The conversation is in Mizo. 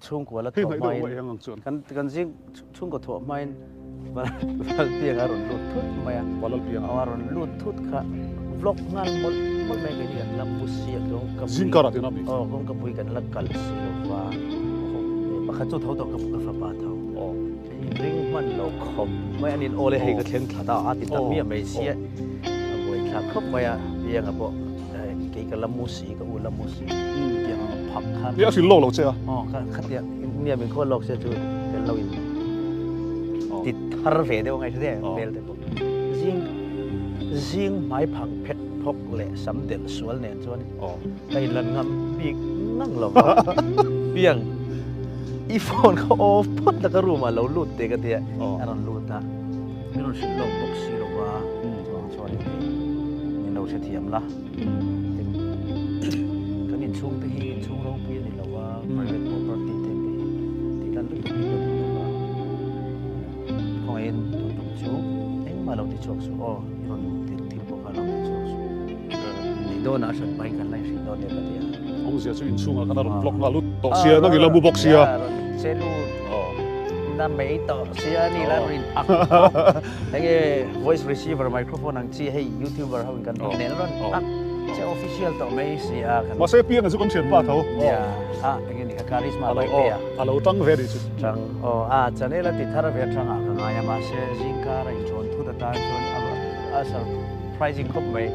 Chhungkua la thawh hmain kan kan zing chhungkaw thawh hmain Valpianga a rawn lut thut mai a. Valalpianga. A rawn lut thut kha vlog nghal mawlh mawlh mai keini kan la mu si a kawngka pui. Zingkar ah tina mi? Aw kawngka pui kan la kalh si lo va. Pakhat chu tho tawh ka ka fapa tho. Aw. Ring hman lo khawp mai a nin awle hei ka thleng thla ta a ti ta miah mai sia. A buai thlak khawp mai a Pianga pawh kei ka la mu si ka u la mu si tiang ang phak khan. Ni a hrilh lawk lo che a. Aw kha khatia nia min khawl lawk se chu kan lo in ti thar ve deuh angai hre hmel te pawh. Zing zing hmai phang phek phawk leh sam delh sual nen chuan ka in lan ngam bik ngang lo va. Piang i phone kha off phawt la ka room ah lo lut teh ka tia a rawn lut a min rawn hrilh lawk bawk si lo va chuang chuan min lo hrethiam la. Kan inchhung te hi inchhung ropui a ni lo a, private property te te hi tih lan lutuk hi ka duh lo va. Khawngaihin tun tum chu engmah lo ti chhuak suh aw, i rawn tir thil pawh kha lo ti chhuak suh. Nei dawnah a hran pahin kan la inhrilh dawn nia ka ti a. Awmzia chu inchhungah khan a rawn vlog nghal lut tawh sia, nang i la mu bawk sia. Rawn che lut na mai tawh sia a ni la rawn in ak bawk. Enge voice receiver microphone ang chi hei youtuber ho in kan hmang nen rawn ak che official tawh mai si a kan. Mahse pianga chu kan thian pa tho. Nia a enge ni kha charisma alo aw a lo tang ve nih chu. Tang aw a channel a ti thar ve tang ah ka ngai a mahse zingkar a in thawn thut atan chuan a surprising khawp mai.